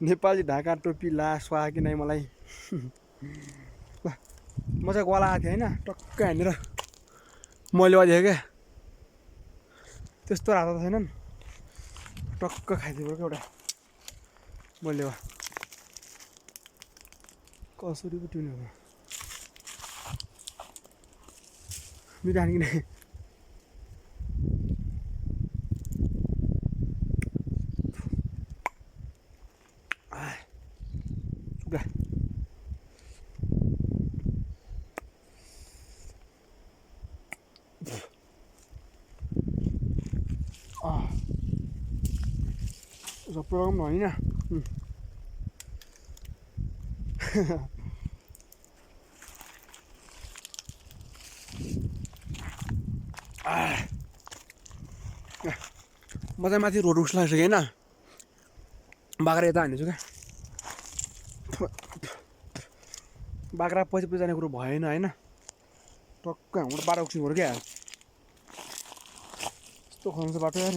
नेपाली ढाका टोपी ला स्वाहा कि नै मलाई ल म चाहिँ गोला आएको थिएँ होइन टक्कै हानेर मैले अझै क्या त्यस्तो हात छैनन् टक्क खाइदिएको क्या एउटा मैले कसरी पो ट्युन हो मिठो हाने कि नै प्रोग्राम होइन म चाहिँ माथि रोड उस लाग्छ होइन बाख्रा यता हानेछु क्या बाख्रा पछि पछि जाने कुरो भएन होइन टक्क हाम्रो बाटो उक्सिनु क्या यस्तो खन्छ बाटो यार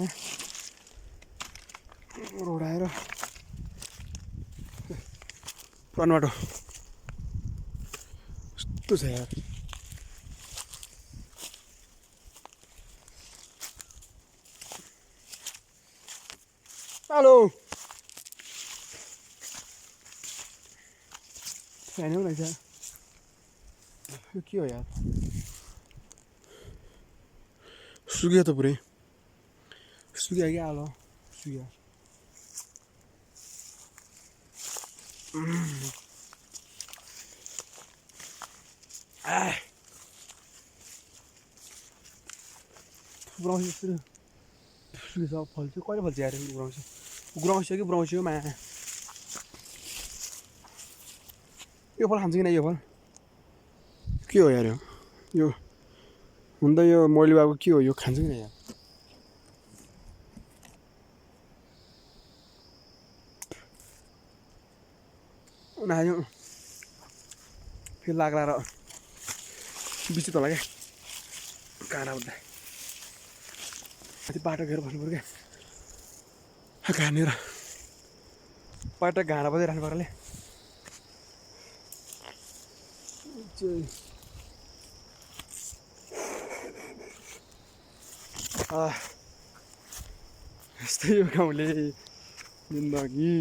रोड आएर पुरानो बाटो यस्तो छ यार हेलो फ्यान रहेछ यो के हो यार सुक्यो त पुरै सुक्यो क्या आलो सुक्यो ब्राउसी सुक्यो फल्छ कहिले फल्छ यार गुराउँछ कि ब्राउँसी हो मा यो फल खान्छ कि नै यो फल के हो यार यो हुन त यो मैले बाबु के हो यो खान्छ कि नै यार उनीहरू फेरि लाग्ला र बिचित होला क्या काँडा उठ्दा माथि बाटो घेर भन्नु पऱ्यो क्या घानेर बाटो घाँडा बजाइराख्नु पर्ने यस्तै हो गाउँले जिन्दगी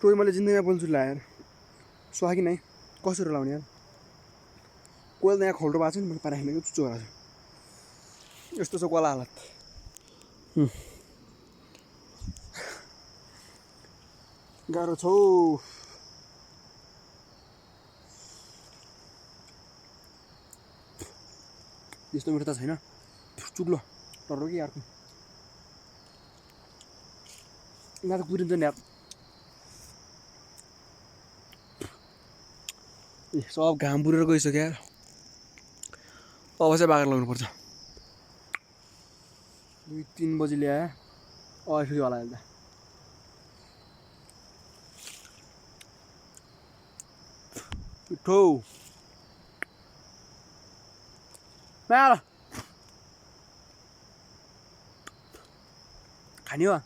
टोई मैले जिन्दगीमा बोल्छु ला यार सुहा कि नै कसरी लाउने यार कोही त यहाँ खोल्टो भएको छ नि मैले पाराखेको चुचो भएको छ यस्तो छ कोला हालत गाह्रो छ यस्तो मिठो त छैन चुक्लो टर्रो कि अर्को यहाँ त कुरिन्छ नि यार सब घाम पुरेर गइसक्यो यार अब चाहिँ बाख्रा लगाउनुपर्छ 2-3 बजी ल्याए फेरि होला अहिले मिठो खाने हो